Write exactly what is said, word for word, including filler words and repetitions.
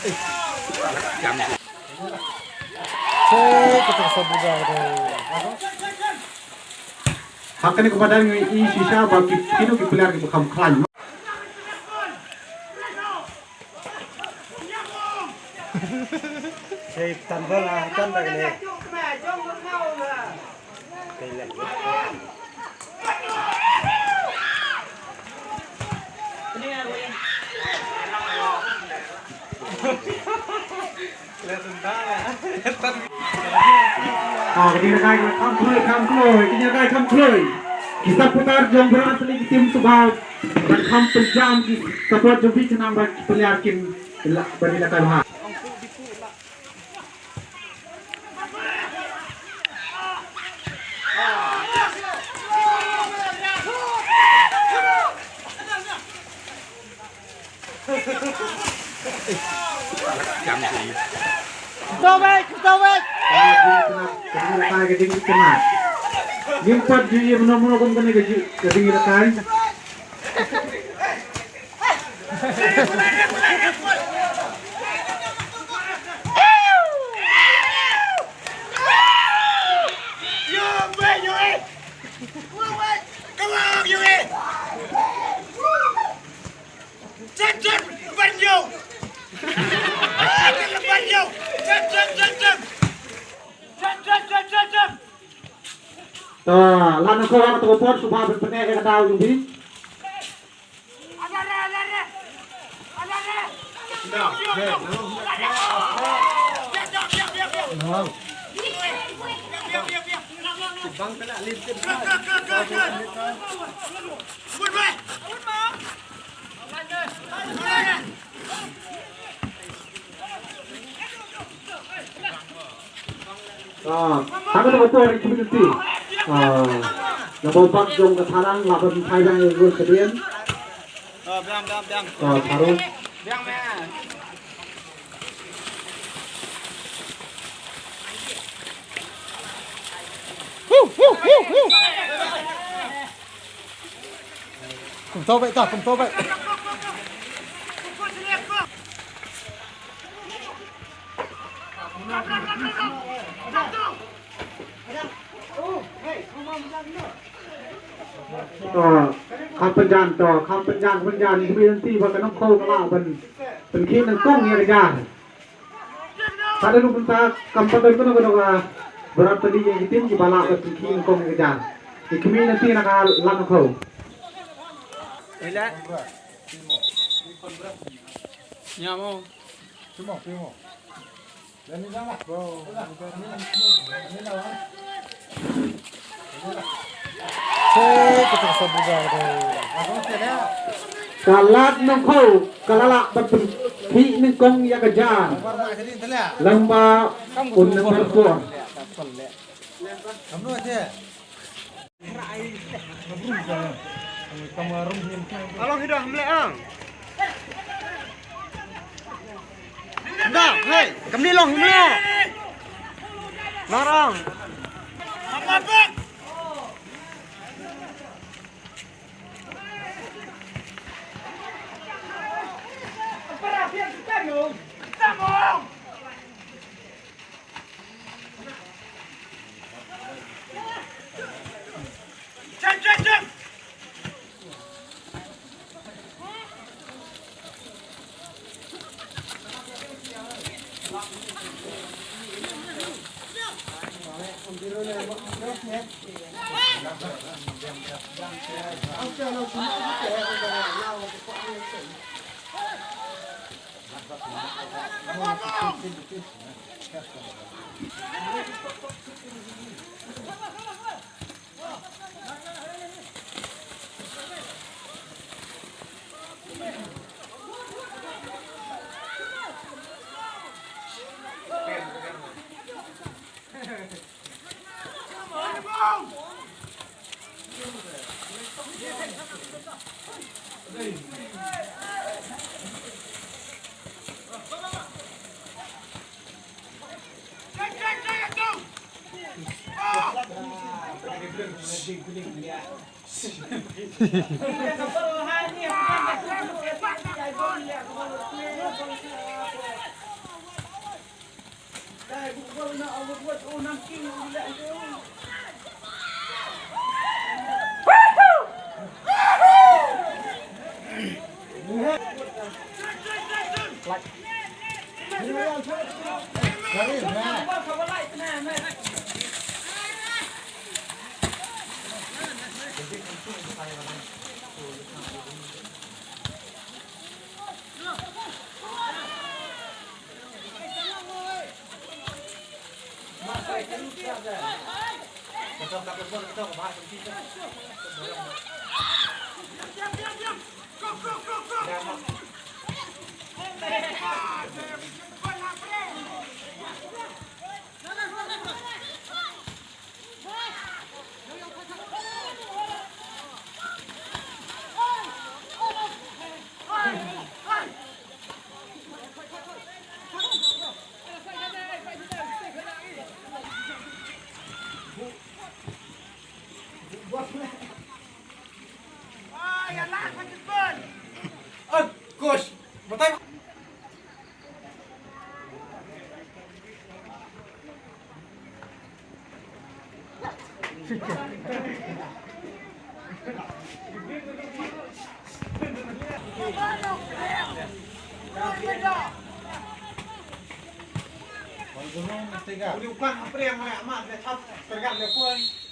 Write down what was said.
Ha kane ka madan ngi i shisha ba ki kino ki player ki ba kham khlaiñ. Sei tan bal a tan da kane. Ah, ka ding ka kai kham khloi, kham khloi, ka ding ka kai kham khloi. Ki supporter jong Baroh Asli ki team sngewbha ban kham pynjam ki support jong phi khnang ba ki player kin la, ban ïa la kai bha. Ka ding ka kai, ka ding ka kai. Ngim pat ju ïa mano mano kum kane ka ju, ka ding ka kai. To, lada ko wan to pot, sngewbha ban pyneh ïa ka daw jong phi. Ah, ha kane ka por i community. Ah, na bawbak jong ka thalang la ban phai biang ïa ka gol ka dien. Ah, biang, biang, biang. Ah, tharu. Biang, biang. Kum to beit ta, kum to beit. To, kham pynjan to, kham pynjan, pynjan, kmie nanti ba ka Nongkhaw ka lah ban pynkhih nyngkong ïa ka jar. Ka dei ruh mynta kam pat don kano kano ka barat tadi ïa ki team kiba lah ban pynkhih nyngkong ïa ka jar. Ki kmie nanti na ka Lad Nongkhaw. Ila. Nya mo. Cuma, cuma. Ka Lad Nongkhaw ka la lah ban pynkhih nyngkong ïa ka jar. Lamba un number four. Along hi dong, hmleh ang. Dong, hei, kam ni long hmleh. Narang. Uli uklan apa yang mana amat dia thap tergak dia pun.